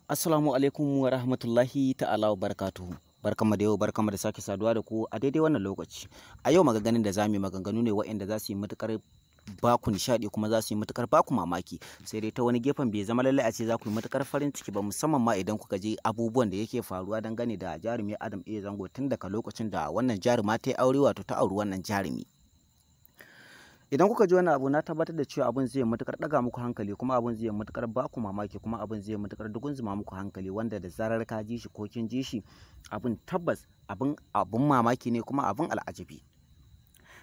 Assalamu alaikum wa rahmatullahi ta'ala wa barakatuhu. Barkanmu da yau, barkanmu da sake saduwa da ku a daidai wannan lokaci. A yau maganganun da zamu yi maganganu ne waɗanda za su yi matuƙar ba ku nishaɗi kuma za su yi matuƙar ba ku mamaki. Sai dai ta wani gefen bai zama lallai a ce za ku yi matuƙar farin ciki ba, musamman ma idan kuka ji abubuwan da yake faruwa dangane da jarumi Adam A Zango tun daga lokacin da wannan jaruma ta yi aure, wato ta auri wannan jarumi. Idan kuka ji wannan abu, na tabbatar da cewa abun zai matuƙar ɗaga muku hankali, kuma abun zai matuƙar ba ku mamaki, kuma abun zai matuƙar dugunzuma muku hankali, wanda da zarar ka ji shi ko kin ji shi, abun tabbas abun mamaki ne kuma abun al'ajabi.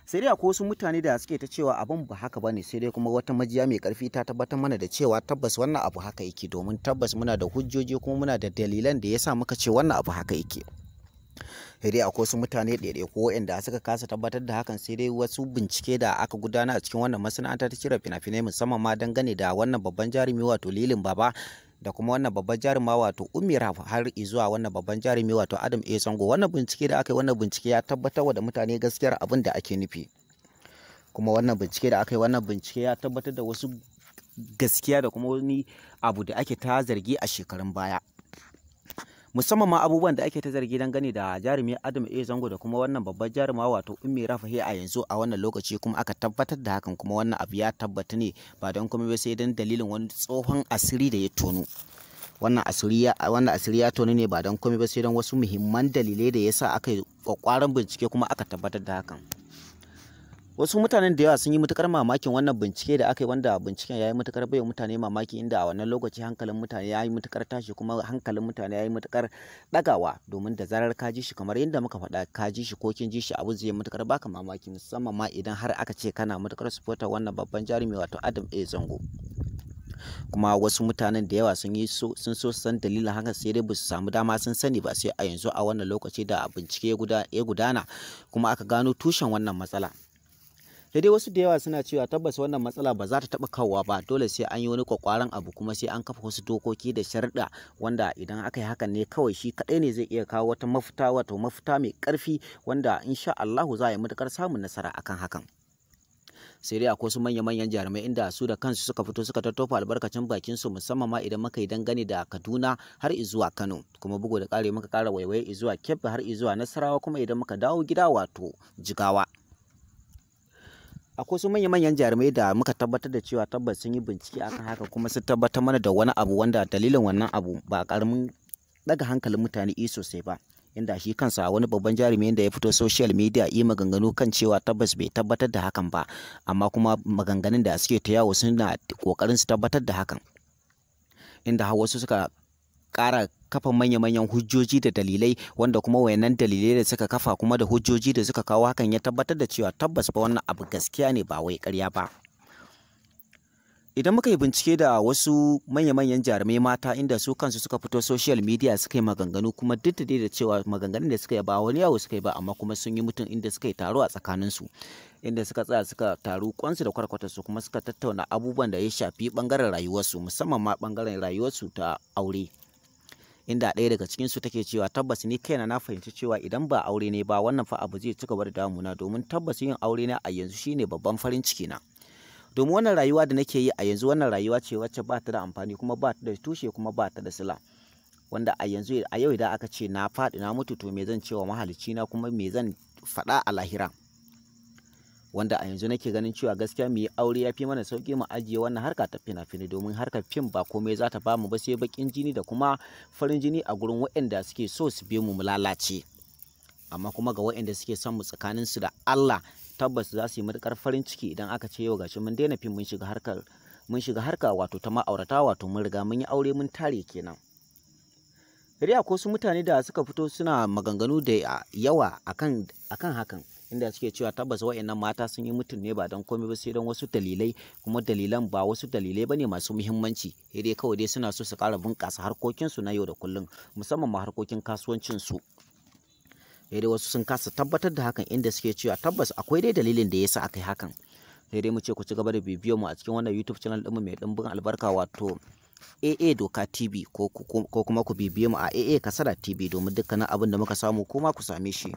Sai dai akwai wasu mutane da suke ta cewa abun ba haka bane, sai dai kuma wata majiya mai ƙarfi ta tabbatar mana da cewa tabbas wannan abu haka yake, domin tabbas muna da hujjoji kuma muna da dalilan da yasa muka ce wannan abu haka yake. Sai dai akwai wasu mutane ɗaiɗaiku waɗanda suka kasa tabbatar da hakan, sai dai wasu bincike da aka gudana a cikin wannan masana'anta ta cire fina-finai, musamman ma dangane da wannan babban jarumi wato Lilin Baba da kuma wannan babban jaruma wato Ummi Rahab har zuwa wannan babban jarumi wato Adam A Zango. Wannan bincike da aka yi, wannan bincike ya tabbatar wa da mutane gaskiyar abin da ake nufi. Kuma wannan bincike da aka yi, wannan bincike ya tabbatar da wasu gaskiya da kuma wani abu da ake ta zargi a shekarun baya. Musamman ma abubuwan da ake ta zargi dangane da jarumi Adam A Zango da kuma wannan babbar jaruma wato Ummi Rafahi a yanzu a wannan lokaci, kuma aka tabbatar da hakan, kuma wannan abu ya tabbata ne ba don komai ba sai don dalilin wani tsohon asiri da ya tono. Wannan asiri ya tono ne ba don komai ba sai don wasu muhimman dalilai da yasa aka yi kwakwaran bincike kuma aka tabbatar da hakan. Wasu mutanen da yawa sun yi matuƙar mamakin wannan bincike da aka yi, wanda binciken ya yi matuƙar baiwa mutane mamaki, inda a wannan lokaci hankalin mutane ya yi matuƙar tashi kuma hankalin mutane ya yi matuƙar ɗagawa, domin da zarar ka ji shi, kamar yadda muka faɗa, ka ji shi ko kin ji shi, abu zai matuƙar baka mamaki, musamman ma idan har aka ce kana matuƙar supporter wannan babban jarumi wato Adam A Zango. Kuma wasu mutanen da yawa sun so san dalilin haka, sai dai basu samu dama sun sani ba, sai a yanzu a wannan lokaci da bincike ya gudana kuma aka gano tushen wannan matsala. Sai dai wasu da yawa suna cewa tabbas wannan matsala ba za ta taɓa kawowa ba, dole sai an yi wani kwakwaran abu kuma sai an kafa wasu dokoki da sharuɗa, wanda idan aka yi hakan ne kawai shi kaɗai ne zai iya kawo wata mafita, wato mafita mai ƙarfi, wanda insha Allahu za a yi matuƙar samun nasara akan hakan. Sai dai akwai wasu manya-manyan jarumai inda su da kansu suka fito suka tattofa albarkacin bakin su, musamman ma idan muka yi dangane da Kaduna har zuwa Kano, kuma bugu da ƙari muka ƙara waiwaye zuwa Kebbi har zuwa Nasarawa, kuma idan muka dawo gida wato Jigawa. Akwai wasu manya-manyan jarumai da muka tabbatar da cewa tabbas sun yi bincike akan haka kuma sun tabbatar mana da wani abu, wanda dalilin wannan abu ba ƙaramin ɗaga hankalin mutane yi sosai ba, inda shi kansa wani babban jarumi da ya fito social media yi maganganu kan cewa tabbas bai tabbatar da hakan ba, amma kuma maganganun da suke ta yawo suna ƙoƙarin su tabbatar da hakan, inda har wasu suka ƙara kafa manya-manyan hujjoji da dalilai, wanda kuma wayannan dalilai da suka kafa kuma da hujjoji da suka kawo hakan ya tabbatar da cewa tabbas ba wannan abu gaskiya ne ba wai ƙarya ba. Idan muka yi bincike da wasu manya-manyan jarumai mata, inda su kansu suka fito social media suka yi maganganu, kuma duk da dai da cewa maganganun da suka yi ba wani yawo suka yi ba, amma kuma sun yi mutum inda suka yi taro a tsakaninsu, inda suka tsaya suka taru kwansu da kwarkwatarsu kuma suka tattauna abubuwan da ya shafi ɓangaren rayuwarsu, musamman ma ɓangaren rayuwarsu ta aure. Inda ɗaya daga cikinsu take cewa tabbas ni kaina na fahimci cewa idan ba aure ne ba, wannan fa abu zai ci gaba da damuna, domin tabbas yin aure na a yanzu shine babban farin ciki na. Domin wannan rayuwa da nake yi a yanzu, wannan rayuwa ce wacce ba ta da amfani kuma ba ta da tushe kuma ba ta da sila. Wanda a yanzu a yau idan aka ce na faɗi na mutu, to me zan ce wa mahalicci na kuma me zan faɗa a lahira? Wanda a yanzu nake ganin cewa gaskiya mu yi aure ya fi mana sauƙi mu ajiye wannan harka ta fina-finai, domin harkar fim ba komai za ta bamu ba sai baƙin jini da kuma farin jini a gurin waɗanda suke so su bi mu mu lalace. Amma kuma ga waɗanda suke son mu tsakanin su da Allah, tabbas za su yi matuƙar farin ciki idan aka ce yau gashi mun daina fim, mun shiga harka wato ta ma'aurata, wato mun riga mun yi aure mun tare kenan. Sai dai akwai wasu mutane da suka fito suna maganganu da yawa akan hakan, inda suke cewa tabbas waɗannan mata sun yi mutum ne ba don komai ba sai don wasu dalilai, kuma dalilan ba wasu dalilai bane masu muhimmanci, sai dai kawai dai suna so su ƙara bunƙasa harkokinsu na yau da kullum, musamman ma harkokin kasuwancinsu. Sai dai wasu sun kasa tabbatar da hakan, inda suke cewa tabbas akwai dai dalilin da yasa aka yi hakan. Sai dai mu ce ku ci gaba da bibiyar mu a cikin wannan YouTube channel ɗinmu mai ɗimbin albarka wato AA Doka TV, ko kuma ku bibiye mu a AA Kasada TV, domin dukkanin abin da muka samu kuma ku same shi.